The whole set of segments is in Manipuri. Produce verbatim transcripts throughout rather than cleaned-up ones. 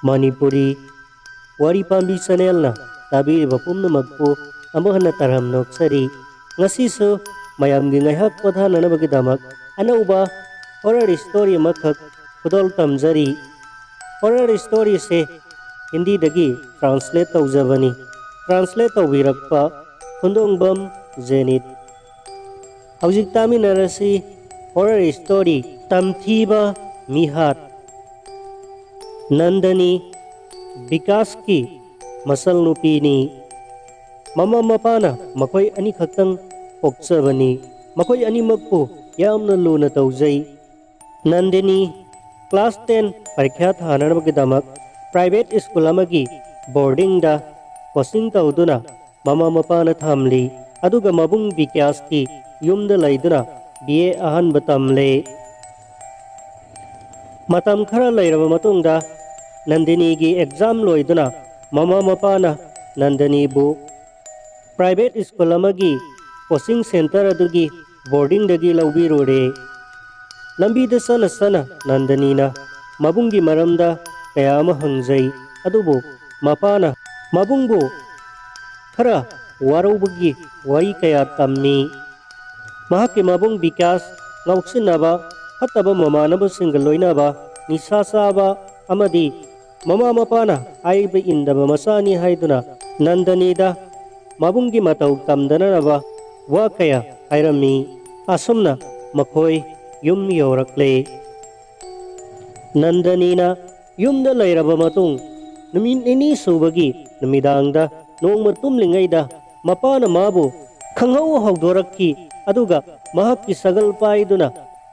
ꯃꯅꯤꯄꯨꯔꯤ ꯋꯥꯔꯤ ꯄꯥꯝꯕꯤ ꯆꯦꯅꯦꯜꯅ ꯇꯥꯕꯤꯔꯤꯕ ꯄꯨꯝꯅꯃꯛꯄꯨ ꯑꯃꯨꯛ ꯍꯟꯅ ꯇꯔꯥꯝꯅ ꯑꯣꯛꯆꯔꯤ꯫ ꯉꯁꯤꯁꯨ ꯃꯌꯥꯝꯒꯤ ꯉꯥꯏꯍꯥꯛ ꯄꯣꯊꯥꯅꯅꯕꯒꯤꯗꯃꯛ ꯑꯅꯧꯕ ꯍꯣꯔꯔ ꯁ꯭ꯇꯣꯔꯤ ꯑꯃꯈꯛ ꯈꯨꯗꯣꯜ ꯇꯝꯖꯔꯤ꯫ ꯍꯣꯔꯔ ꯁ꯭ꯇꯣꯔꯤꯁꯦ ꯍꯤꯟꯗꯤꯗꯒꯤ ꯇ꯭ꯔꯥꯟꯁꯂꯦꯠ ꯇꯧꯖꯕꯅꯤ꯫ ꯇ꯭ꯔꯥꯟꯁꯂꯦꯠ ꯇꯧꯕꯤꯔꯛꯄ ꯈꯨꯟꯗꯣꯡꯕꯝ ꯖꯦꯅꯤꯠ꯫ ꯍꯧꯖꯤꯛ ꯇꯥꯃꯤꯟꯅꯔꯁꯤ ꯍꯣꯔꯔ ꯁ꯭ꯇꯣꯔꯤ ꯇꯝꯊꯤꯕ ꯃꯤꯍꯥꯠ꯫ ꯅꯟꯗꯅꯤ ꯕꯤꯀꯥꯁꯀꯤ ꯃꯆꯜ ꯅꯨꯄꯤꯅꯤ꯫ ꯃꯃꯥ ꯃꯄꯥꯅ ꯃꯈꯣꯏ ꯑꯅꯤꯈꯛꯇꯪ ꯄꯣꯛꯆꯕꯅꯤ꯫ ꯃꯈꯣꯏ ꯑꯅꯤꯃꯛꯄꯨ ꯌꯥꯝꯅ ꯂꯨꯅ ꯇꯧꯖꯩ꯫ ꯅꯟꯗꯤꯅꯤ ꯀ꯭ꯂꯥꯁ ꯇꯦꯟ ꯄꯔꯤꯈ꯭ꯌꯥ ꯊꯥꯅꯅꯕꯒꯤꯗꯃꯛ ꯄ꯭ꯔꯥꯏꯚꯦꯠ ꯁ꯭ꯀꯨꯜ ꯑꯃꯒꯤ ꯕꯣꯔꯗꯤꯡꯗ ꯀꯣꯆꯤꯡ ꯇꯧꯗꯨꯅ ꯃꯃꯥ ꯃꯄꯥꯅ ꯊꯝꯂꯤ꯫ ꯑꯗꯨꯒ ꯃꯕꯨꯡ ꯕꯤꯀꯥꯁꯇꯤ ꯌꯨꯝꯗ ꯂꯩꯗꯨꯅ ꯕꯤ ꯑꯦ ꯑꯍꯥꯟꯕ ꯇꯝꯂꯦ꯫ ꯃꯇꯝ ꯈꯔ ꯂꯩꯔꯕ ꯃꯇꯨꯡꯗ ꯅꯟꯗꯤꯅꯤꯒꯤ ꯑꯦꯛꯖꯥꯝ ꯂꯣꯏꯗꯨꯅ ꯃꯃꯥ ꯃꯄꯥꯅ ꯅꯟꯗꯤꯅꯤꯕꯨ ꯄ꯭ꯔꯥꯏꯚꯦꯠ ꯁ꯭ꯀꯨꯜ ꯑꯃꯒꯤ ꯀꯣꯆꯤꯡ ꯁꯦꯟꯇꯔ ꯑꯗꯨꯒꯤ ꯕꯣꯔꯗꯤꯡꯗꯒꯤ ꯂꯧꯕꯤꯔꯨꯔꯦ꯫ ꯂꯝꯕꯤꯗ ꯆꯠꯅ ꯆꯠꯅ ꯅꯟꯗꯅꯤꯅ ꯃꯕꯨꯡꯒꯤ ꯃꯔꯝꯗ ꯀꯌꯥ ꯑꯃ ꯍꯪꯖꯩ꯫ ꯑꯗꯨꯕꯨ ꯃꯄꯥꯅ ꯃꯕꯨꯡꯕꯨ ꯈꯔ ꯋꯥꯔꯧꯕꯒꯤ ꯋꯥꯔꯤ ꯀꯌꯥ ꯇꯝꯃꯤ꯫ ꯃꯍꯥꯛꯀꯤ ꯃꯕꯨꯡ ꯕꯤꯀꯥꯁ ꯉꯥꯎꯁꯤꯟꯅꯕ, ꯐꯠꯇꯕ ꯃꯃꯥꯟꯅꯕꯁꯤꯡꯒ ꯂꯣꯏꯅꯕ, ꯅꯤꯁꯥ ꯆꯥꯕ ꯑꯃꯗꯤ ꯃꯃꯥ ꯃꯄꯥꯅ ꯍꯥꯏꯕ ꯏꯟꯗꯕ ꯃꯆꯥꯅꯤ ꯍꯥꯏꯗꯨꯅ ꯅꯟꯗꯅꯤꯗ ꯃꯕꯨꯡꯒꯤ ꯃꯇꯧ ꯇꯝꯗꯅꯅꯕ ꯋꯥ ꯀꯌꯥ ꯍꯥꯏꯔꯝꯃꯤ꯫ ꯑꯁꯨꯝꯅ ꯃꯈꯣꯏ ꯌꯨꯝ ꯌꯧꯔꯛꯂꯦ꯫ ꯅꯟꯗꯅꯤꯅ ꯌꯨꯝꯗ ꯂꯩꯔꯕ ꯃꯇꯨꯡ ꯅꯨꯃꯤꯠ ꯅꯤꯅꯤ ꯁꯨꯕꯒꯤ ꯅꯨꯃꯤꯗꯥꯡꯗ ꯅꯣꯡꯃ ꯇꯨꯝꯂꯤꯉꯩꯗ ꯃꯄꯥꯅ ꯃꯥꯕꯨ ꯈꯪꯍꯧ ꯍꯧꯗꯣꯔꯛꯈꯤ꯫ ꯑꯗꯨꯒ ꯃꯍꯥꯛꯀꯤ ꯁꯒꯜ ꯄꯥꯏꯗꯨꯅ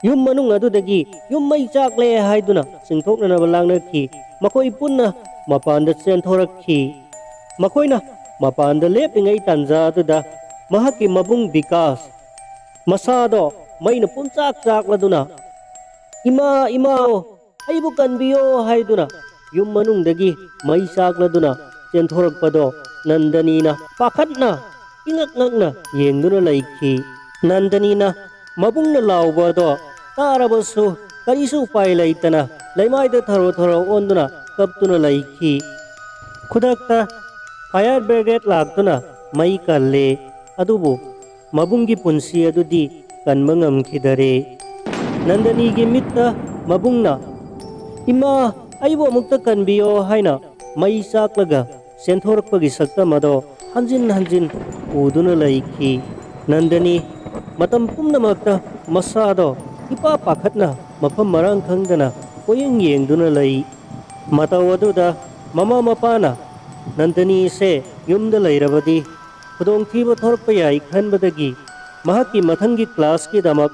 ꯌꯨꯝ ꯃꯅꯨꯡ ꯑꯗꯨꯗꯒꯤ ꯌꯨꯝ ꯃꯩ ꯆꯥꯛꯂꯦ ꯍꯥꯏꯗꯨꯅ ꯆꯤꯡꯊꯣꯛꯅꯅꯕ ꯂꯥꯡꯅꯈꯤ꯫ ꯃꯈꯣꯏ ꯄꯨꯟꯅ ꯃꯄꯥꯟꯗ ꯆꯦꯟꯊꯣꯔꯛꯈꯤ꯫ ꯃꯈꯣꯏꯅ ꯃꯄꯥꯟꯗ ꯂꯦꯞꯂꯤꯉꯩ ꯇꯥꯟꯖꯥ ꯑꯗꯨꯗ ꯃꯍꯥꯛꯀꯤ ꯃꯕꯨꯡ ꯕꯤꯀꯥꯁ ꯃꯁꯥꯗꯣ ꯃꯩꯅ ꯄꯨꯝꯆꯥꯛ ꯆꯥꯛꯂꯗꯨꯅ, "ꯏꯃꯥ, ꯏꯃꯥ, ꯑꯩꯕꯨ ꯀꯟꯕꯤꯌꯣ" ꯍꯥꯏꯗꯨꯅ ꯌꯨꯝ ꯃꯅꯨꯡꯗꯒꯤ ꯃꯩ ꯆꯥꯛꯂꯗꯨꯅ ꯆꯦꯟꯊꯣꯔꯛꯄꯗꯣ ꯅꯟꯗꯅꯤꯅ ꯄꯥꯈꯠꯅ ꯏꯉꯛ ꯉꯛꯅ ꯌꯦꯡꯗꯨꯅ ꯂꯩꯈꯤ꯫ ꯅꯟꯗꯅꯤꯅ ꯃꯕꯨꯡꯅ ꯂꯥꯎꯕ ꯑꯗꯣ ꯇꯥꯔꯕꯁꯨ ꯀꯔꯤꯁꯨ ꯎꯄꯥꯏ ꯂꯩꯇꯅ ꯂꯩꯃꯥꯏꯗ ꯊꯔꯣ ꯊꯔꯣ ꯑꯣꯟꯗꯨꯅ ꯀꯞꯇꯨꯅ ꯂꯩꯈꯤ꯫ ꯈꯨꯗꯛꯇ fire brigade ꯂꯥꯛꯇꯨꯅ ꯃꯩ ꯀꯜꯂꯦ꯫ ꯑꯗꯨꯕꯨ ꯃꯕꯨꯡꯒꯤ ꯄꯨꯟꯁꯤ ꯑꯗꯨꯗꯤ ꯀꯟꯕ ꯉꯝꯈꯤꯗꯔꯦ꯫ ꯅꯟꯗꯅꯤꯒꯤ ꯃꯤꯠꯇ ꯃꯕꯨꯡꯅ, "ꯏꯃꯥ, ꯑꯩꯕꯨ ꯑꯃꯨꯛꯇ ꯀꯟꯕꯤꯌꯣ" ꯍꯥꯏꯅ ꯃꯩ ꯆꯥꯛꯂꯒ ꯆꯦꯟꯊꯣꯔꯛꯄꯒꯤ ꯁꯛꯇꯝ ꯑꯗꯣ ꯍꯟꯖꯤꯟ ꯍꯟꯖꯤꯟ ꯎꯗꯨꯅ ꯂꯩꯈꯤ꯫ ꯅꯟꯗꯅꯤ ꯃꯇꯝ ꯄꯨꯝꯅꯃꯛꯇ ꯃꯁꯥꯗꯣ ꯏꯄꯥ ꯄꯥꯈꯠꯅ ꯃꯐꯝ ꯃꯔꯥꯡ ꯈꯪꯗꯅ ꯀꯣꯏꯌꯦꯡ ꯌꯦꯡꯗꯨꯅ ꯂꯩ꯫ ꯃꯇꯧ ꯑꯗꯨꯗ ꯃꯃꯥ ꯃꯄꯥꯅ ꯅꯟꯗꯅꯤꯁꯦ ꯌꯨꯝꯗ ꯂꯩꯔꯕꯗꯤ ꯈꯨꯗꯣꯡꯊꯤꯕ ꯊꯣꯔꯛꯄ ꯌꯥꯏ ꯈꯟꯕꯗꯒꯤ ꯃꯍꯥꯛꯀꯤ ꯃꯊꯪꯒꯤ classꯀꯤꯗꯃꯛ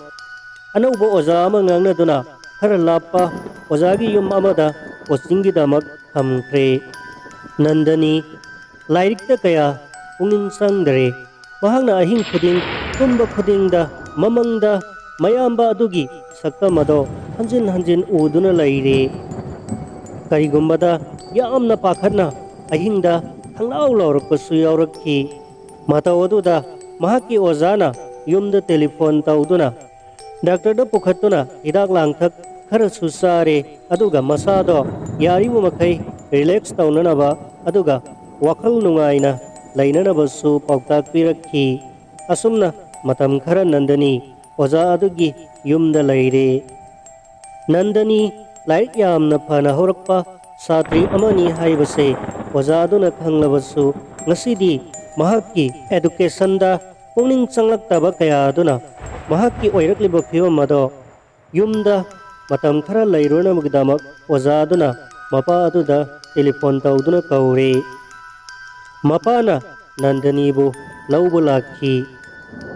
ꯑꯅꯧꯕ ꯑꯣꯖꯥ ꯑꯃ ꯉꯥꯡꯅꯗꯨꯅ ꯈꯔ ꯂꯥꯞꯄ ꯑꯣꯖꯥꯒꯤ ꯌꯨꯝ ꯑꯃꯗ coachingꯒꯤꯗꯃꯛ ꯊꯝꯈ꯭ꯔꯦ꯫ ꯅꯟꯗꯅꯤ ꯂꯥꯏꯔꯤꯛꯇ ꯀꯌꯥ ꯄꯨꯛꯅꯤꯡ ꯆꯪꯗ꯭ꯔꯦ꯫ ꯃꯍꯥꯛꯅ ꯑꯍꯤꯡ ꯈꯨꯗꯤꯡ ꯇꯨꯝꯕ ꯈꯨꯗꯤꯡꯗ ꯃꯃꯪꯗ ꯃꯌꯥꯝꯕ ꯑꯗꯨꯒꯤ ꯁꯛꯇꯝ ꯑꯗꯣ ꯍꯟꯖꯤꯟ ꯍꯟꯖꯤꯟ ꯎꯗꯨꯅ ꯂꯩꯔꯦ꯫ ꯀꯔꯤꯒꯨꯝꯕꯗ ꯌꯥꯝꯅ ꯄꯥꯈꯠꯅ ꯑꯍꯤꯡꯗ ꯈꯪꯂꯥꯎ ꯂꯥꯎꯔꯛꯄꯁꯨ ꯌꯥꯎꯔꯛꯈꯤ꯫ ꯃꯇꯧ ꯑꯗꯨꯗ ꯃꯍꯥꯛꯀꯤ ꯑꯣꯖꯥꯅ ꯌꯨꯝꯗ telephone ꯇꯧꯗꯨꯅ doctorꯗ ꯄꯨꯈꯠꯇꯨꯅ ꯍꯤꯗꯥꯛ ꯂꯥꯡꯊꯛ ꯈꯔꯁꯨ ꯆꯥꯔꯦ, ꯑꯗꯨꯒ ꯃꯁꯥꯗꯣ ꯌꯥꯔꯤꯕ ꯃꯈꯩ relax ꯇꯧꯅꯅꯕ ꯑꯗꯨꯒ ꯋꯥꯈꯜ ꯅꯨꯡꯉꯥꯏꯅ ꯂꯩꯅꯅꯕꯁꯨ ꯄꯥꯎꯇꯥꯛ ꯄꯤꯔꯛꯈꯤ꯫ ꯑꯁꯨꯝꯅ ꯃꯇꯝ ꯈꯔ ꯅꯟꯗꯅꯤ ꯑꯣꯖꯥ ꯑꯗꯨꯒꯤ ꯌꯨꯝꯗ ꯂꯩꯔꯦ꯫ ꯅꯟꯗꯅꯤ ꯂꯥꯏꯔꯤꯛ ꯌꯥꯝꯅ ꯐꯅ ꯍꯧꯔꯛꯄ ꯁꯥꯇ꯭ꯔꯤ ꯑꯃꯅꯤ ꯍꯥꯏꯕꯁꯦ ꯑꯣꯖꯥ ꯑꯗꯨꯅ ꯈꯪꯂꯕꯁꯨ, ꯉꯁꯤꯗꯤ ꯃꯍꯥꯛꯀꯤ educationꯗ ꯄꯨꯛꯅꯤꯡ ꯆꯪꯂꯛꯇꯕ ꯀꯌꯥ ꯑꯗꯨꯅ ꯃꯍꯥꯛꯀꯤ ꯑꯣꯏꯔꯛꯂꯤꯕ ꯐꯤꯕꯝ ꯑꯗꯣ ꯌꯨꯝꯗ ꯃꯇꯝ ꯈꯔ ꯂꯩꯔꯨꯅꯕꯒꯤꯗꯃꯛ ꯑꯣꯖꯥ ꯑꯗꯨꯅ ꯃꯄꯥ ꯑꯗꯨꯗ telephone ꯇꯧꯗꯨꯅ ꯀꯧꯔꯦ꯫ ꯃꯄꯥꯅ ꯅꯟꯗꯅꯤꯕꯨ ꯂꯧꯕ ꯂꯥꯛꯈꯤ꯫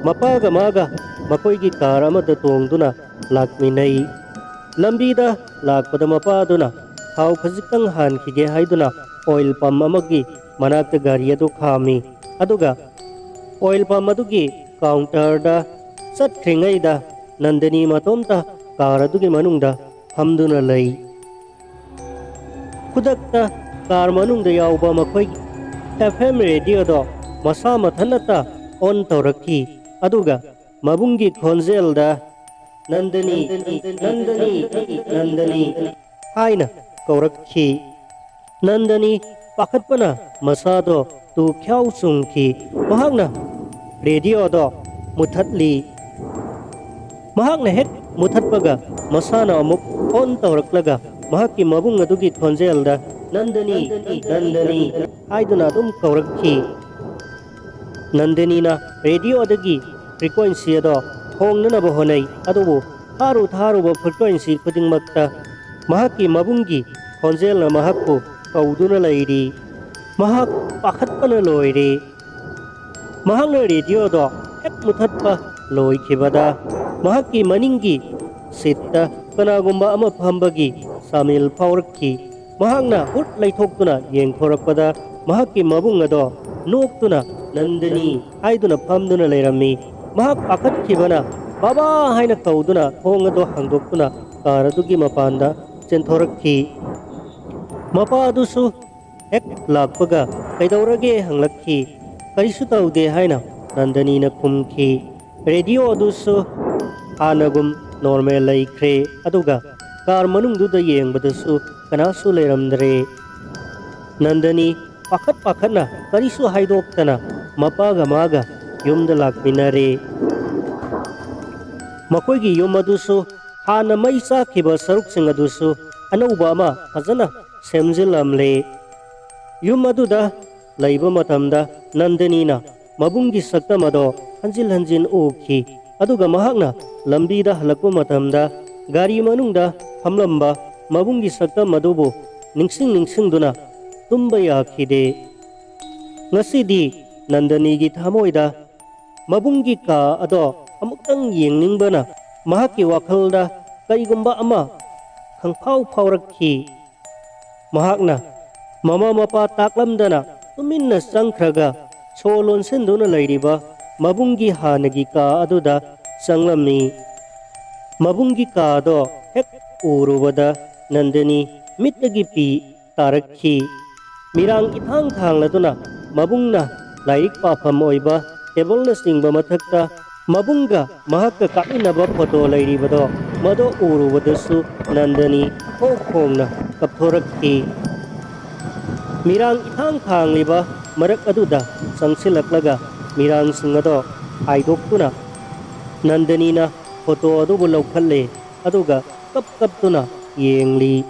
ꯃꯄꯥꯒ ꯃꯥꯒ ꯃꯈꯣꯏꯒꯤ car ꯑꯃꯗ ꯇꯣꯡꯗꯨꯅ ꯂꯥꯛꯃꯤꯟꯅꯩ꯫ ꯂꯝꯕꯤꯗ ꯂꯥꯛꯄꯗ ꯃꯄꯥ ꯑꯗꯨꯅ ꯊꯥꯎ ꯈꯖꯤꯛꯇꯪ ꯍꯥꯟꯈꯤꯒꯦ ꯍꯥꯏꯗꯨꯅ oil pump ꯑꯃꯒꯤ ꯃꯅꯥꯛꯇ ꯒꯥꯔꯤ ꯑꯗꯨ ꯈꯥꯝꯃꯤ꯫ ꯑꯗꯨꯒ oil pump ꯑꯗꯨꯒꯤ counterꯗ ꯆꯠꯈ꯭ꯔꯤꯉꯩꯗ ꯅꯟꯗꯅꯤ ꯃꯇꯣꯝꯇ car ꯑꯗꯨꯒꯤ ꯃꯅꯨꯡꯗ ꯐꯝꯗꯨꯅ ꯂꯩ꯫ ꯈꯨꯗꯛꯇ car ꯃꯅꯨꯡꯗ ꯌꯥꯎꯕ ꯃꯈꯣꯏꯒꯤ FM radioꯗꯣ ꯃꯁꯥ ꯃꯊꯟꯇ on ꯇꯧꯔꯛꯈꯤ꯫ ꯑꯗꯨꯒ ꯃꯕꯨꯡꯒꯤ ꯈꯣꯟꯖꯦꯜꯗ, "ꯅꯟꯗꯅꯤ, ꯅꯟꯗꯅꯤ, ꯅꯟꯗꯅꯤ" ꯍꯥꯏꯅ ꯀꯧꯔꯛꯈꯤ꯫ ꯅꯟꯗꯅꯤ ꯄꯥꯈꯠꯄꯅ ꯃꯁꯥꯗꯣ ꯇꯨ ꯈ꯭ꯌꯥꯎ ꯆꯨꯡꯈꯤ꯫ ꯃꯍꯥꯛꯅ ꯔꯦꯗꯤꯑꯣꯗꯣ ꯃꯨꯊꯠꯂꯤ꯫ ꯃꯍꯥꯛꯅ ꯍꯦꯛ ꯃꯨꯊꯠꯄꯒ ꯃꯁꯥꯅ ꯑꯃꯨꯛ ꯑꯣꯟ ꯇꯧꯔꯛꯂꯒ ꯃꯍꯥꯛꯀꯤ ꯃꯕꯨꯡ ꯑꯗꯨꯒꯤ ꯈꯣꯟꯖꯦꯜꯗ "ꯅꯟꯗꯅꯤ, ꯅꯟꯗꯅꯤ" ꯍꯥꯏꯗꯨꯅ ꯑꯗꯨꯝ ꯀꯧꯔꯛꯈꯤ꯫ ꯅꯟꯗꯅꯤꯅ ꯔꯦꯗꯤꯑꯣꯗꯒꯤ ꯐ꯭ꯔꯤꯀ꯭ꯋꯦꯟꯁꯤ ꯑꯗꯣ ꯍꯣꯡꯅꯅꯕ ꯍꯣꯠꯅꯩ, ꯑꯗꯨꯕꯨ ꯊꯥꯔꯨ ꯊꯥꯔꯨꯕ ꯐ꯭ꯔꯤꯀ꯭ꯋꯦꯟꯁꯤ ꯈꯨꯗꯤꯡꯃꯛꯇ ꯃꯍꯥꯛꯀꯤ ꯃꯕꯨꯡꯒꯤ ꯈꯣꯟꯖꯦꯜꯅ ꯃꯍꯥꯛꯄꯨ ꯀꯧꯗꯨꯅ ꯂꯩꯔꯤ꯫ ꯃꯍꯥꯛ ꯄꯥꯈꯠꯄꯅ ꯂꯣꯏꯔꯦ꯫ ꯃꯍꯥꯛꯅ ꯔꯦꯗꯤꯑꯣꯗꯣ ꯍꯦꯛ ꯃꯨꯊꯠꯄ ꯂꯣꯏꯈꯤꯕꯗ, ꯃꯍꯥꯛꯀꯤ ꯃꯅꯤꯡꯒꯤ ꯁꯤꯠꯇ ꯀꯅꯥꯒꯨꯝꯕ ꯑꯃ ꯐꯝꯕꯒꯤ ꯁꯥꯃꯤꯜ ꯐꯥꯎꯔꯛꯈꯤ꯫ ꯃꯍꯥꯛꯅ ꯍꯨꯠ ꯂꯩꯊꯣꯛꯇꯨꯅ ꯌꯦꯡꯊꯣꯔꯛꯄꯗ, ꯃꯍꯥꯛꯀꯤ ꯃꯕꯨꯡ ꯑꯗꯣ ꯅꯣꯛꯇꯨꯅ "ꯅꯟꯗꯅꯤ" ꯍꯥꯏꯗꯨꯅ ꯐꯝꯗꯨꯅ ꯂꯩꯔꯝꯃꯤ꯫ ꯃꯍꯥꯛ ꯄꯥꯈꯠꯈꯤꯕꯅ "ꯕꯥꯕꯥ" ꯍꯥꯏꯅ ꯀꯧꯗꯨꯅ ꯊꯣꯡ ꯑꯗꯣ ꯍꯥꯡꯗꯣꯛꯇꯨꯅ ꯀꯥꯔ ꯑꯗꯨꯒꯤ ꯃꯄꯥꯟꯗ ꯆꯦꯟꯊꯣꯔꯛꯈꯤ꯫ ꯃꯄꯥ ꯑꯗꯨꯁꯨ ꯍꯦꯛ ꯂꯥꯛꯄꯒ "ꯀꯩꯗꯧꯔꯒꯦ?" ꯍꯪꯂꯛꯈꯤ꯫ "ꯀꯔꯤꯁꯨ ꯇꯧꯗꯦ" ꯍꯥꯏꯅ ꯅꯟꯗꯅꯤꯅ ꯈꯨꯝꯈꯤ꯫ ꯔꯦꯗꯤꯑꯣ ꯑꯗꯨꯁꯨ ꯍꯥꯟꯅꯒꯨꯝ ꯅꯣꯔꯃꯦꯜ ꯂꯩꯈ꯭ꯔꯦ, ꯑꯗꯨꯒ ꯀꯥꯔ ꯃꯅꯨꯡꯗꯨꯗ ꯌꯦꯡꯕꯗꯁꯨ ꯀꯅꯥꯁꯨ ꯂꯩꯔꯝꯗ꯭ꯔꯦ꯫ ꯅꯟꯗꯅꯤ ꯄꯥꯈꯠ ꯄꯥꯈꯠꯅ ꯀꯔꯤꯁꯨ ꯍꯥꯏꯗꯣꯛꯇꯅ ꯃꯄꯥꯒ ꯃꯥꯒ ꯌꯨꯝꯗ ꯂꯥꯛꯃꯤꯟꯅꯔꯦ꯫ ꯃꯈꯣꯏꯒꯤ ꯌꯨꯝ ꯑꯗꯨꯁꯨ ꯍꯥꯟꯅ ꯃꯩ ꯆꯥꯛꯈꯤꯕ ꯁꯔꯨꯛꯁꯤꯡ ꯑꯗꯨꯁꯨ ꯑꯅꯧꯕ ꯑꯃ ꯐꯖꯅ ꯁꯦꯝꯖꯤꯜꯂꯝꯂꯦ꯫ ꯌꯨꯝ ꯑꯗꯨꯗ ꯂꯩꯕ ꯃꯇꯝꯗ ꯅꯟꯗꯅꯤꯅ ꯃꯕꯨꯡꯒꯤ ꯁꯛꯇꯝ ꯑꯗꯣ ꯍꯟꯖꯤꯟ ꯍꯟꯖꯤꯟ ꯎꯈꯤ, ꯑꯗꯨꯒ ꯃꯍꯥꯛꯅ ꯂꯝꯕꯤꯗ ꯍꯜꯂꯛꯄ ꯃꯇꯝꯗ ꯒꯥꯔꯤ ꯃꯅꯨꯡꯗ ꯐꯝꯂꯝꯕ ꯃꯕꯨꯡꯒꯤ ꯁꯛꯇꯝ ꯑꯗꯨꯕꯨ ꯅꯤꯡꯁꯤꯡ ꯅꯤꯡꯁꯤꯡꯗꯨꯅ ꯇꯨꯝꯕ ꯌꯥꯈꯤꯗꯦ꯫ ꯉꯁꯤꯗꯤ ꯅꯟꯗꯅꯤꯒꯤ ꯊꯃꯣꯏꯗ ꯃꯕꯨꯡꯒꯤ ꯀꯥ ꯑꯗꯣ ꯑꯃꯨꯛꯇꯪ ꯌꯦꯡꯅꯤꯡꯕꯅ ꯃꯍꯥꯛꯀꯤ ꯋꯥꯈꯜꯗ ꯀꯔꯤꯒꯨꯝꯕ ꯑꯃ ꯈꯪꯐꯥꯎ ꯐꯥꯎꯔꯛꯈꯤ꯫ ꯃꯍꯥꯛꯅ ꯃꯃꯥ ꯃꯄꯥ ꯇꯥꯛꯂꯝꯗꯅ ꯇꯨꯃꯤꯟꯅ ꯆꯪꯈ꯭ꯔꯒ ꯁꯣ ꯂꯣꯟꯁꯤꯟꯗꯨꯅ ꯂꯩꯔꯤꯕ ꯃꯕꯨꯡꯒꯤ ꯍꯥꯟꯅꯒꯤ ꯀꯥ ꯑꯗꯨꯗ ꯆꯪꯂꯝꯃꯤ꯫ ꯃꯕꯨꯡꯒꯤ ꯀꯥ ꯑꯗꯣ ꯍꯦꯛ ꯎꯔꯨꯕꯗ ꯅꯟꯗꯅꯤ ꯃꯤꯠꯇꯒꯤ ꯄꯤ ꯇꯥꯔꯛꯈꯤ꯫ ꯃꯤꯔꯥꯡ ꯏꯊꯥꯡ ꯊꯥꯡꯂꯗꯨꯅ ꯃꯕꯨꯡꯅ ꯂꯥꯏꯔꯤꯛ ꯄꯥꯐꯝ ꯑꯣꯏꯕ ꯇꯦꯕꯜꯅꯆꯤꯡꯕ ꯃꯊꯛꯇ ꯃꯕꯨꯡꯒ ꯃꯍꯥꯛꯀ ꯀꯥꯞꯃꯤꯟꯅꯕ ꯐꯣꯇꯣ ꯂꯩꯔꯤꯕꯗꯣ, ꯃꯗꯨ ꯎꯔꯨꯕꯗꯁꯨ ꯅꯟꯗꯅꯤ ꯍꯣꯡ ꯍꯣꯡꯅ ꯀꯞꯊꯣꯔꯛꯈꯤ꯫ ꯃꯤꯔꯥꯡ ꯏꯊꯥꯡ ꯊꯥꯡꯂꯤꯕ ꯃꯔꯛ ꯑꯗꯨꯗ ꯆꯪꯁꯤꯜꯂꯛꯂꯒ ꯃꯤꯔꯥꯡꯁꯤꯡ ꯑꯗꯣ ꯍꯥꯏꯗꯣꯛꯇꯨꯅ ꯅꯟꯗꯅꯤꯅ ꯐꯣꯇꯣ ꯑꯗꯨꯕꯨ ꯂꯧꯈꯠꯂꯦ꯫ ꯑꯗꯨꯒ ꯀꯞ ꯀꯞꯇꯨꯅ ꯌꯦꯡꯂꯤ꯫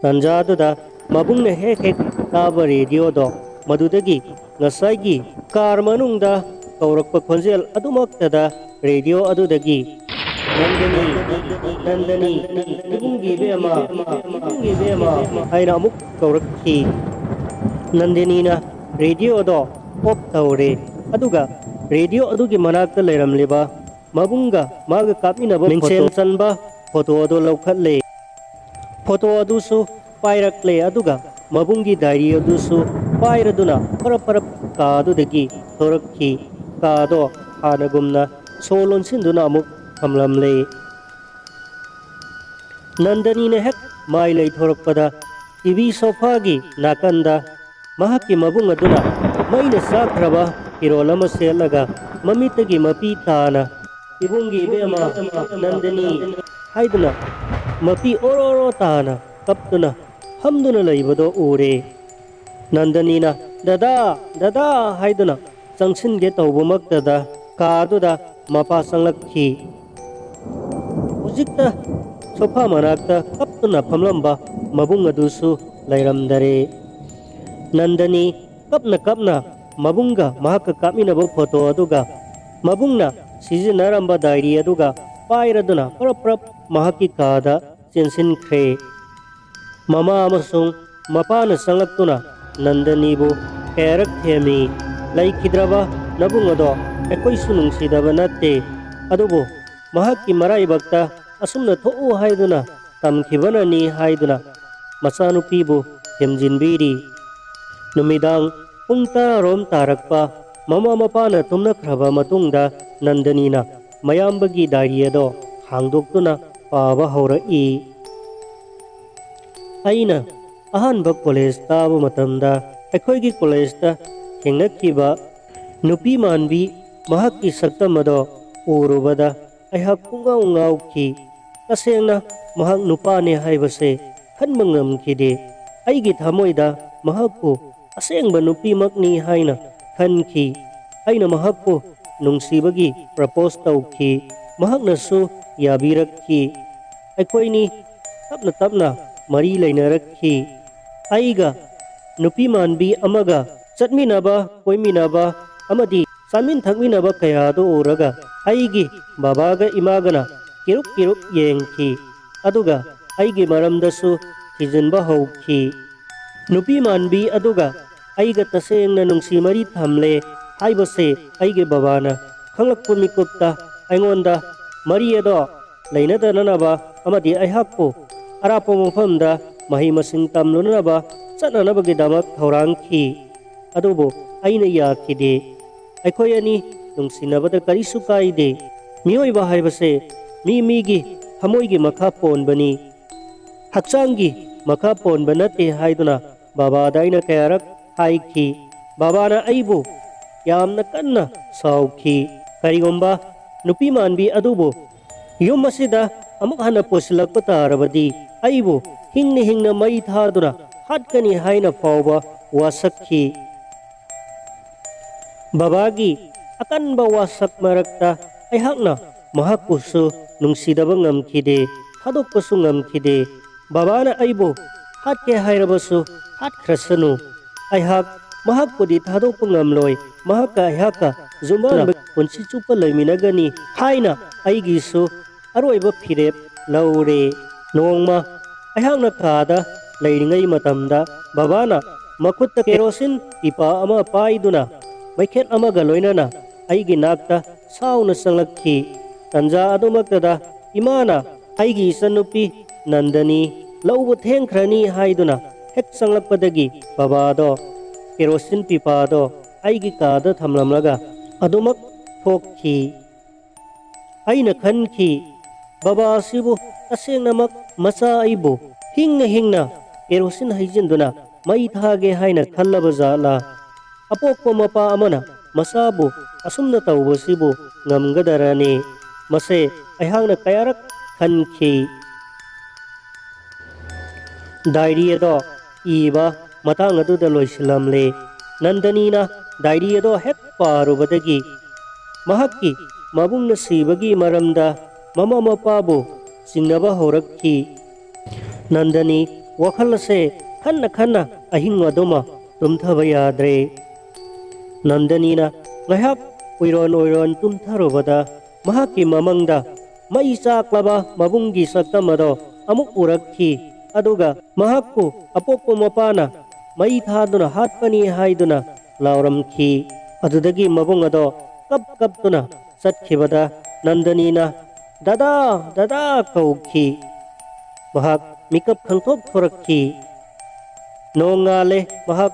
ꯇꯥꯟꯖꯥꯗꯨꯗ ꯃꯕꯨꯡꯅ ꯍꯦꯛ ꯍꯦꯛ ꯇꯥꯕ ꯔꯦꯗꯤꯑꯣꯗꯣ, ꯃꯗꯨꯗꯒꯤ ꯉꯁꯥꯏꯒꯤ ꯀꯥꯔ ꯃꯅꯨꯡꯗ ꯀꯧꯔꯛꯄ ꯈꯣꯟꯖꯦꯜ ꯑꯗꯨꯃꯛꯇꯗ ꯔꯦꯗꯤꯑꯣ ꯑꯗꯨꯗꯒꯤ "ꯅꯟꯗꯅꯤ, ꯅꯟꯗꯅꯤ, ꯏꯕꯨꯡꯒꯤ ꯏꯕꯦꯝꯃ, ꯏꯕꯨꯡꯒꯤ ꯏꯕꯦꯝꯃ" ꯍꯥꯏꯅ ꯑꯃꯨꯛ ꯀꯧꯔꯛꯈꯤ꯫ ꯅꯟꯗꯅꯤꯅ ꯔꯦꯗꯤꯑꯣꯗꯣ ꯑꯣꯐ ꯇꯧꯔꯦ꯫ ꯑꯗꯨꯒ ꯔꯦꯗꯤꯑꯣ ꯑꯗꯨꯒꯤ ꯃꯅꯥꯛꯇ ꯂꯩꯔꯝꯂꯤꯕ ꯃꯕꯨꯡꯒ ꯃꯥꯒ ꯀꯥꯞꯃꯤꯟꯅꯕ ꯃꯤꯡꯁꯦꯜ ꯆꯟꯕ ꯐꯣꯇꯣ ꯑꯗꯨ ꯂꯧꯈꯠꯂꯦ꯫ ꯐꯣꯇꯣ ꯑꯗꯨꯁꯨ ꯄꯥꯏꯔꯛꯂꯦ꯫ ꯑꯗꯨꯒ ꯃꯕꯨꯡꯒꯤ ꯗꯥꯏꯔꯤ ꯑꯗꯨꯁꯨ ꯄꯥꯏꯔꯗꯨꯅ ꯄꯔꯞ ꯄꯔꯞ ꯀꯥ ꯑꯗꯨꯗꯒꯤ ꯊꯣꯔꯛꯈꯤ꯫ ꯀꯥꯗꯣ ꯍꯥꯟꯅꯒꯨꯝꯅ ꯁꯣ ꯂꯣꯟꯁꯤꯟꯗꯨꯅ ꯑꯃꯨꯛ ꯊꯝꯂꯝꯂꯦ꯫ ꯅꯟꯗꯅꯤꯅ ꯍꯦꯛ ꯃꯥꯏ ꯂꯩꯊꯣꯔꯛꯄꯗ ꯇꯤꯚꯤ ꯁꯣꯐꯥꯒꯤ ꯅꯥꯀꯟꯗ ꯃꯍꯥꯛꯀꯤ ꯃꯕꯨꯡ ꯑꯗꯨꯅ ꯃꯩꯅ ꯆꯥꯛꯈ꯭ꯔꯕ ꯐꯤꯔꯣꯜ ꯑꯃ ꯁꯦꯠꯂꯒ ꯃꯃꯤꯠꯇꯒꯤ ꯃꯄꯤ ꯇꯥꯅ "ꯏꯕꯨꯡꯒꯤ ꯏꯕꯦꯝꯃ, ꯅꯟꯗꯅꯤ" ꯍꯥꯏꯗꯨꯅ ꯃꯄꯤ ꯑꯣꯔꯣ ꯑꯣꯔꯣ ꯇꯥꯅ ꯀꯞꯇꯨꯅ ꯐꯝꯗꯨꯅ ꯂꯩꯕꯗꯣ ꯎꯔꯦ꯫ ꯅꯟꯗꯅꯤꯅ "ꯗꯗꯥ, ꯗꯗꯥ" ꯍꯥꯏꯗꯨꯅ ꯆꯪꯁꯤꯟꯒꯦ ꯇꯧꯕꯃꯛꯇꯗ ꯀꯥꯗꯨꯗ ꯃꯄꯥ ꯆꯪꯂꯛꯈꯤ꯫ ꯍꯧꯖꯤꯛꯇ ꯁꯣꯐꯥ ꯃꯅꯥꯛꯇ ꯀꯞꯇꯨꯅ ꯐꯝꯂꯝꯕ ꯃꯕꯨꯡ ꯑꯗꯨꯁꯨ ꯂꯩꯔꯝꯗꯔꯦ꯫ ꯅꯟꯗꯅꯤ ꯀꯞꯅ ꯀꯞꯅ ꯃꯕꯨꯡꯒ ꯃꯍꯥꯛꯀ ꯀꯥꯞꯃꯤꯟꯅꯕ ꯐꯣꯇꯣ ꯑꯗꯨꯒ ꯃꯕꯨꯡꯅ ꯁꯤꯖꯤꯟꯅꯔꯝꯕ ꯗꯥꯏꯔꯤ ꯑꯗꯨꯒ ꯄꯥꯏꯔꯗꯨꯅ ꯄꯔꯞ ꯄꯔꯞ ꯃꯍꯥꯛꯀꯤ ꯀꯥꯗ ꯆꯦꯟꯁꯤꯟꯈ꯭ꯔꯦ꯫ ꯃꯃꯥ ꯑꯃꯁꯨꯡ ꯃꯄꯥꯅ ꯆꯪꯂꯛꯇꯨꯅ ꯅꯟꯗꯅꯤꯕꯨ ꯀꯌꯥꯔꯛ ꯊꯦꯝꯃꯤ꯫ "ꯂꯩꯈꯤꯗ꯭ꯔꯕ ꯅꯕꯨꯡ ꯑꯗꯣ ꯑꯩꯈꯣꯏꯁꯨ ꯅꯨꯡꯁꯤꯗꯕ ꯅꯠꯇꯦ, ꯑꯗꯨꯕꯨ ꯃꯍꯥꯛꯀꯤ ꯃꯔꯥꯏꯕꯛꯇ ꯑꯁꯨꯝꯅ ꯊꯣꯛꯎ ꯍꯥꯏꯗꯨꯅ ꯇꯝꯈꯤꯕꯅꯅꯤ" ꯍꯥꯏꯗꯨꯅ ꯃꯆꯥꯅꯨꯄꯤꯕꯨ ꯊꯦꯝꯖꯤꯟꯕꯤꯔꯤ꯫ ꯅꯨꯃꯤꯗꯥꯡ ꯄꯨꯡ ꯇꯔꯥ ꯔꯣꯝ ꯇꯥꯔꯛꯄ, ꯃꯃꯥ ꯃꯄꯥꯅ ꯇꯨꯝꯅꯈ꯭ꯔꯕ ꯃꯇꯨꯡꯗ ꯅꯟꯗꯅꯤꯅ ꯃꯌꯥꯝꯕꯒꯤ ꯗꯥꯏꯔꯤ ꯑꯗꯣ ꯍꯥꯡꯗꯣꯛꯇꯨꯅ ꯄꯥꯕ ꯍꯧꯔꯛꯏ꯫ ꯑꯩꯅ ꯑꯍꯥꯟꯕ ꯀꯣꯂꯦꯖ ꯀꯥꯕ ꯃꯇꯝꯗ ꯑꯩꯈꯣꯏꯒꯤ ꯀꯣꯂꯦꯖꯇ ꯊꯦꯡꯅꯈꯤꯕ ꯅꯨꯄꯤ ꯃꯥꯟꯕꯤ ꯃꯍꯥꯛꯀꯤ ꯁꯛꯇꯝ ꯑꯗꯣ ꯎꯔꯨꯕꯗ ꯑꯩꯍꯥꯛ ꯄꯨꯡꯉꯥꯎ ꯉꯥꯎꯈꯤ꯫ ꯇꯁꯦꯡꯅ ꯃꯍꯥꯛ ꯅꯨꯄꯥꯅꯦ ꯍꯥꯏꯕꯁꯦ ꯈꯟꯕ ꯉꯝꯈꯤꯗꯦ꯫ ꯑꯩꯒꯤ ꯊꯃꯣꯏꯗ ꯃꯍꯥꯛꯄꯨ ꯑꯁꯦꯡꯕ ꯅꯨꯄꯤꯃꯛꯅꯤ ꯍꯥꯏꯅ ꯈꯟꯈꯤ꯫ ꯑꯩꯅ ꯃꯍꯥꯛꯄꯨ ꯅꯨꯡꯁꯤꯕꯒꯤ ꯄ꯭ꯔꯄꯣꯁ ꯇꯧꯈꯤ꯫ ꯃꯍꯥꯛꯅꯁꯨ ꯌꯥꯕꯤꯔꯛꯈꯤ꯫ ꯑꯩꯈꯣꯏꯅꯤ ꯇꯞꯅ ꯇꯞꯅ ꯃꯔꯤ ꯂꯩꯅꯔꯛꯈꯤ꯫ ꯑꯩꯒ ꯅꯨꯄꯤ ꯃꯥꯟꯕꯤ ꯑꯃꯒ ꯆꯠꯃꯤꯟꯅꯕ, ꯀꯣꯏꯃꯤꯟꯅꯕ ꯑꯃꯗꯤ ꯆꯥꯃꯤꯟ ꯊꯛꯃꯤꯟꯅꯕ ꯀꯌꯥꯗꯨ ꯎꯔꯒ ꯑꯩꯒꯤ ꯕꯕꯥꯒ ꯏꯃꯥꯒꯅ ꯀꯤꯔꯨꯛ ꯀꯤꯔꯨꯛ ꯌꯦꯡꯈꯤ꯫ ꯑꯗꯨꯒ ꯑꯩꯒꯤ ꯃꯔꯝꯗꯁꯨ ꯊꯤꯖꯤꯟꯕ ꯍꯧꯈꯤ꯫ ꯅꯨꯄꯤ ꯃꯥꯟꯕꯤ ꯑꯗꯨꯒ ꯑꯩꯒ ꯇꯁꯦꯡꯅ ꯅꯨꯡꯁꯤ ꯃꯔꯤ ꯊꯝꯂꯦ ꯍꯥꯏꯕꯁꯦ ꯑꯩꯒꯤ ꯕꯕꯥꯅ ꯈꯪꯂꯛꯄ ꯃꯤꯀꯨꯞꯇ ꯑꯩꯉꯣꯟꯗ ꯃꯔꯤ ꯑꯗꯣ ꯂꯩꯅꯗꯅꯅꯕ ꯑꯃꯗꯤ ꯑꯩꯍꯥꯛꯄꯨ ꯑꯔꯥꯞꯄ ꯃꯐꯝꯗ ꯃꯍꯩ ꯃꯁꯤꯡ ꯇꯝꯂꯨꯅꯅꯕ ꯆꯠꯅꯅꯕꯒꯤꯗꯃꯛ ꯊꯧꯔꯥꯡꯈꯤ꯫ ꯑꯗꯨꯕꯨ ꯑꯩꯅ ꯌꯥꯈꯤꯗꯦ꯫ ꯑꯩꯈꯣꯏ ꯑꯅꯤ ꯅꯨꯡꯁꯤꯅꯕꯗ ꯀꯔꯤꯁꯨ ꯀꯥꯏꯗꯦ꯫ ꯃꯤꯑꯣꯏꯕ ꯍꯥꯏꯕꯁꯦ ꯃꯤ ꯃꯤꯒꯤ ꯊꯃꯣꯏꯒꯤ ꯃꯈꯥ ꯄꯣꯟꯕꯅꯤ, ꯍꯛꯆꯥꯡꯒꯤ ꯃꯈꯥ ꯄꯣꯟꯕ ꯅꯠꯇꯦ ꯍꯥꯏꯗꯨꯅ ꯕꯕꯥꯗ ꯑꯩꯅ ꯀꯌꯥꯔꯛ ꯍꯥꯏꯈꯤ꯫ ꯕꯕꯥꯅ ꯑꯩꯕꯨ ꯌꯥꯝꯅ ꯀꯟꯅ ꯁꯥꯎꯈꯤ꯫ ꯀꯔꯤꯒꯨꯝꯕ ꯅꯨꯄꯤ ꯃꯥꯟꯕꯤ ꯑꯗꯨꯕꯨ ꯌꯨꯝ ꯑꯁꯤꯗ ꯑꯃꯨꯛ ꯍꯟꯅ ꯄꯨꯁꯤꯜꯂꯛꯄ ꯇꯥꯔꯕꯗꯤ ꯑꯩꯕꯨ ꯍꯤꯡꯅ ꯍꯤꯡꯅ ꯃꯩ ꯊꯥꯗꯨꯅ ꯍꯥꯠꯀꯅꯤ ꯍꯥꯏꯅ ꯐꯥꯎꯕ ꯋꯥꯁꯛꯈꯤ꯫ ꯕꯕꯥꯒꯤ ꯑꯀꯟꯕ ꯋꯥꯁꯛ ꯃꯔꯛꯇ ꯑꯩꯍꯥꯛꯅ ꯃꯍꯥꯛꯄꯨꯁꯨ ꯅꯨꯡꯁꯤꯗꯕ ꯉꯝꯈꯤꯗꯦ, ꯊꯥꯗꯣꯛꯄꯁꯨ ꯉꯝꯈꯤꯗꯦ꯫ ꯕꯕꯥꯅ ꯑꯩꯕꯨ ꯍꯥꯠꯀꯦ ꯍꯥꯏꯔꯕꯁꯨ ꯍꯥꯠꯈ꯭ꯔꯁꯅꯨ, ꯑꯩꯍꯥꯛ ꯃꯍꯥꯛꯄꯨꯗꯤ ꯊꯥꯗꯣꯛꯄ ꯉꯝꯂꯣꯏ, ꯃꯍꯥꯛꯀ ꯑꯩꯍꯥꯛꯀ ꯌꯨꯝꯕꯥꯟꯕ ꯄꯨꯟꯁꯤ ꯆꯨꯞꯄ ꯂꯩꯃꯤꯟꯅꯒꯅꯤ ꯍꯥꯏꯅ ꯑꯩꯒꯤꯁꯨ ꯑꯔꯣꯏꯕ ꯐꯤꯔꯦꯞ ꯂꯧꯔꯦ꯫ ꯅꯣꯡꯃ ꯑꯩꯍꯥꯛꯅ ꯀꯥꯗ ꯂꯩꯔꯤꯉꯩ ꯃꯇꯝꯗ ꯕꯕꯥꯅ ꯃꯈꯨꯠꯇ ꯀꯦꯔꯣꯁꯤꯟ ꯄꯤꯄꯥ ꯑꯃ ꯄꯥꯏꯗꯨꯅ ꯃꯩꯈꯦꯠ ꯑꯃꯒ ꯂꯣꯏꯅꯅ ꯑꯩꯒꯤ ꯅꯥꯛꯇ ꯁꯥꯎꯅ ꯆꯪꯂꯛꯈꯤ꯫ ꯇꯟꯖꯥ ꯑꯗꯨꯃꯛꯇꯗ ꯏꯃꯥꯅ ꯑꯩꯒꯤ ꯏꯆꯟꯅꯨꯄꯤ ꯅꯟꯗꯅꯤ ꯂꯧꯕ ꯊꯦꯡꯈ꯭ꯔꯅꯤ ꯍꯥꯏꯗꯨꯅ ꯍꯦꯛ ꯆꯪꯂꯛꯄꯗꯒꯤ ꯕꯕꯥꯗꯣ ꯀꯦꯔꯣꯁꯤꯟ ꯄꯤꯄꯥꯗꯣ ꯑꯩꯒꯤ ꯀꯥꯗ ꯊꯝꯂꯝꯂꯒ ꯑꯗꯨꯃꯛ ꯊꯣꯛꯈꯤ꯫ ꯑꯩꯅ ꯈꯟꯈꯤ, "ꯕꯕꯥ ꯑꯁꯤꯕꯨ ꯇꯁꯦꯡꯅꯃꯛ ꯃꯆꯥ ꯑꯩꯕꯨ ꯍꯤꯡꯅ ꯍꯤꯡꯅ ꯀꯦꯔꯣꯁꯤꯟ ꯍꯩꯖꯤꯟꯗꯨꯅ ꯃꯩ ꯊꯥꯒꯦ ꯍꯥꯏꯅ ꯈꯜꯂꯕ ꯖꯥꯠꯂꯥ? ꯑꯄꯣꯛꯄ ꯃꯄꯥ ꯑꯃꯅ ꯃꯆꯥꯕꯨ ꯑꯁꯨꯝꯅ ꯇꯧꯕꯁꯤꯕꯨ ꯉꯝꯒꯗꯔꯅꯦ?" ꯃꯁꯦ ꯑꯩꯍꯥꯛꯅ ꯀꯌꯥꯔꯛ ꯈꯟꯈꯤ꯫ ꯗꯥꯏꯔꯤ ꯑꯗꯣ ꯏꯕ ꯃꯇꯥꯡ ꯑꯗꯨꯗ ꯂꯣꯏꯁꯤꯜꯂꯝꯂꯦ꯫ ꯅꯟꯗꯅꯤꯅ ꯗꯥꯏꯔꯤ ꯑꯗꯣ ꯍꯦꯛ ꯄꯥꯔꯨꯕꯗꯒꯤ ꯃꯍꯥꯛꯀꯤ ꯃꯕꯨꯡꯅ ꯁꯤꯕꯒꯤ ꯃꯔꯝꯗ ꯃꯃꯥ ꯃꯄꯥꯕꯨ ꯆꯤꯡꯅꯕ ꯍꯧꯔꯛꯈꯤ꯫ ꯅꯟꯗꯅꯤ ꯋꯥꯈꯜ ꯑꯁꯦ ꯈꯟꯅ ꯈꯟꯅ ꯑꯍꯤꯡ ꯑꯗꯨꯃ ꯇꯨꯝꯊꯕ ꯌꯥꯗ꯭ꯔꯦ꯫ ꯅꯟꯗꯅꯤꯅ ꯉꯥꯏꯍꯥꯛ ꯎꯏꯔꯣꯟ ꯎꯏꯔꯣꯟ ꯇꯨꯝꯊꯔꯨꯕꯗ ꯃꯍꯥꯛꯀꯤ ꯃꯃꯪꯗ ꯃꯩ ꯆꯥꯛꯂꯕ ꯃꯕꯨꯡꯒꯤ ꯁꯛꯇꯝ ꯑꯗꯣ ꯑꯃꯨꯛ ꯎꯔꯛꯈꯤ꯫ ꯑꯗꯨꯒ ꯃꯍꯥꯛꯄꯨ ꯑꯄꯣꯛꯄ ꯃꯄꯥꯅ ꯃꯩ ꯊꯥꯗꯨꯅ ꯍꯥꯠꯄꯅꯤ ꯍꯥꯏꯗꯨꯅ ꯂꯥꯎꯔꯝꯈꯤ꯫ ꯑꯗꯨꯗꯒꯤ ꯃꯕꯨꯡ ꯑꯗꯣ ꯀꯞ ꯀꯞꯇꯨꯅ ꯆꯠꯈꯤꯕꯗ ꯅꯟꯗꯅꯤꯅ "ꯗꯗꯥ, ꯗꯗꯥ" ꯀꯧꯈꯤ꯫ ꯃꯍꯥꯛ ꯃꯤꯀꯞ ꯈꯪꯊꯣꯛ ꯊꯣꯔꯛꯈꯤ꯫ ꯅꯣꯡꯉꯥꯜꯂꯦ꯫ ꯃꯍꯥꯛ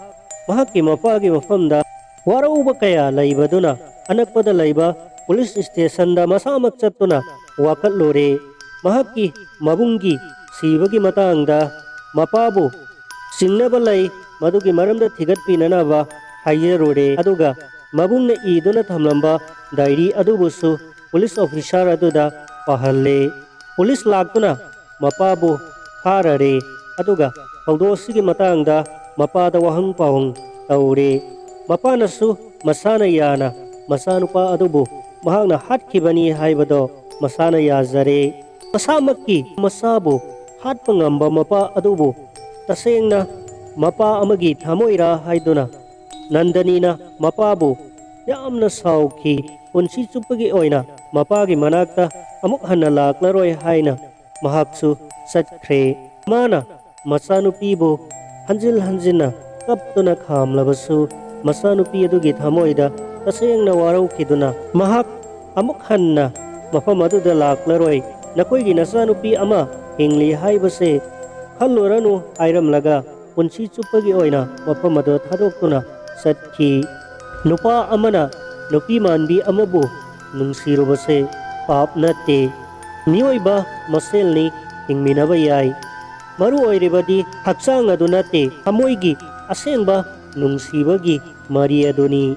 ꯃꯍꯥꯛꯀꯤ ꯃꯄꯥꯒꯤ ꯃꯐꯝꯗ ꯋꯥꯔꯧꯕ ꯀꯌꯥ ꯂꯩꯕꯗꯨꯅ ꯑꯅꯛꯄꯗ ꯂꯩꯕ ꯄꯨꯂꯤꯁ ꯁ꯭ꯇꯦꯁꯟꯗ ꯃꯁꯥꯃꯛ ꯆꯠꯇꯨꯅ ꯋꯥꯀꯠꯂꯨꯔꯦ꯫ ꯃꯍꯥꯛꯀꯤ ꯃꯕꯨꯡꯒꯤ ꯁꯤꯕꯒꯤ ꯃꯇꯥꯡꯗ ꯃꯄꯥꯕꯨ ꯆꯤꯡꯅꯕ ꯂꯩ, ꯃꯗꯨꯒꯤ ꯃꯔꯝꯗ ꯊꯤꯒꯠꯄꯤꯅꯅꯕ ꯍꯥꯏꯖꯔꯨꯔꯦ꯫ ꯑꯗꯨꯒ ꯃꯕꯨꯡꯅ ꯏꯗꯨꯅ ꯊꯝꯂꯝꯕ ꯗꯥꯏꯔꯤ ꯑꯗꯨꯕꯨꯁꯨ ꯄꯨꯂꯤꯁ ꯑꯣꯐꯤꯁꯥꯔ ꯑꯗꯨꯗ ꯄꯥꯍꯜꯂꯦ꯫ ꯄꯨꯂꯤꯁ ꯂꯥꯛꯇꯨꯅ ꯃꯄꯥꯕꯨ ꯐꯥꯔꯔꯦ꯫ ꯑꯗꯨꯒ ꯊꯧꯗꯣꯛ ꯑꯁꯤꯒꯤ ꯃꯇꯥꯡꯗ ꯃꯄꯥꯗ ꯋꯥꯍꯪ ꯄꯥꯎꯍꯪ ꯇꯧꯔꯦ꯫ ꯃꯄꯥꯅꯁꯨ ꯃꯁꯥꯅ ꯌꯥꯅ ꯃꯆꯥꯅꯨꯄꯥ ꯑꯗꯨꯕꯨ ꯃꯍꯥꯛꯅ ꯍꯥꯠꯈꯤꯕꯅꯤ ꯍꯥꯏꯕꯗꯣ ꯃꯁꯥꯅ ꯌꯥꯖꯔꯦ꯫ ꯃꯁꯥꯃꯛꯀꯤ ꯃꯆꯥꯕꯨ ꯍꯥꯠꯄ ꯉꯝꯕ ꯃꯄꯥ ꯑꯗꯨꯕꯨ ꯇꯁꯦꯡꯅ ꯃꯄꯥ ꯑꯃꯒꯤ ꯊꯃꯣꯏꯔꯥ ꯍꯥꯏꯗꯨꯅ ꯅꯟꯗꯅꯤꯅ ꯃꯄꯥꯕꯨ ꯌꯥꯝꯅ ꯁꯥꯎꯈꯤ꯫ ꯄꯨꯟꯁꯤ ꯆꯨꯞꯄꯒꯤ ꯑꯣꯏꯅ ꯃꯄꯥꯒꯤ ꯃꯅꯥꯛꯇ ꯑꯃꯨꯛ ꯍꯟꯅ ꯂꯥꯛꯂꯔꯣꯏ ꯍꯥꯏꯅ ꯃꯍꯥꯛꯁꯨ ꯆꯠꯈ꯭ꯔꯦ꯫ ꯃꯥꯅ ꯃꯆꯥꯅꯨꯄꯤꯕꯨ ꯍꯟꯖꯤꯟ ꯍꯟꯖꯤꯟꯅ ꯀꯞꯇꯨꯅ ꯈꯥꯝꯂꯕꯁꯨ, ꯃꯆꯥꯅꯨꯄꯤ ꯑꯗꯨꯒꯤ ꯊꯃꯣꯏꯗ ꯇꯁꯦꯡꯅ ꯋꯥꯔꯧꯈꯤꯗꯨꯅ, ꯃꯍꯥꯛ ꯑꯃꯨꯛ ꯍꯟꯅ ꯃꯐꯝ ꯑꯗꯨꯗ ꯂꯥꯛꯂꯔꯣꯏ, ꯅꯈꯣꯏꯒꯤ ꯅꯆꯥꯅꯨꯄꯤ ꯑꯃ ꯍꯤꯡꯂꯤ ꯍꯥꯏꯕꯁꯦ ꯈꯜꯂꯨꯔꯅꯨ ꯍꯥꯏꯔꯝꯂꯒ, ꯄꯨꯟꯁꯤ ꯆꯨꯞꯄꯒꯤ ꯑꯣꯏꯅ ꯃꯐꯝ ꯑꯗꯨ ꯊꯥꯗꯣꯛꯇꯨꯅ ꯆꯠꯈꯤ꯫ ꯅꯨꯄꯥ ꯑꯃꯅ ꯅꯨꯄꯤ ꯃꯥꯟꯕꯤ ꯑꯃꯕꯨ ꯅꯨꯡꯁꯤꯔꯨꯕꯁꯦ ꯄꯥꯞ ꯅꯠꯇꯦ꯫ ꯃꯤꯑꯣꯏꯕ ꯃꯁꯦꯜꯅꯤ, ꯍꯤꯡꯃꯤꯟꯅꯕ ꯌꯥꯏ꯫ ꯃꯔꯨ ꯑꯣꯏꯔꯤꯕꯗꯤ ꯍꯛꯆꯥꯡ ꯑꯗꯨ ꯅꯠꯇꯦ, ꯊꯃꯣꯏꯒꯤ ꯑꯁꯦꯡꯕ ꯅꯨꯡꯁꯤꯕꯒꯤ ꯃꯔꯤ ꯑꯗꯨꯅꯤ꯫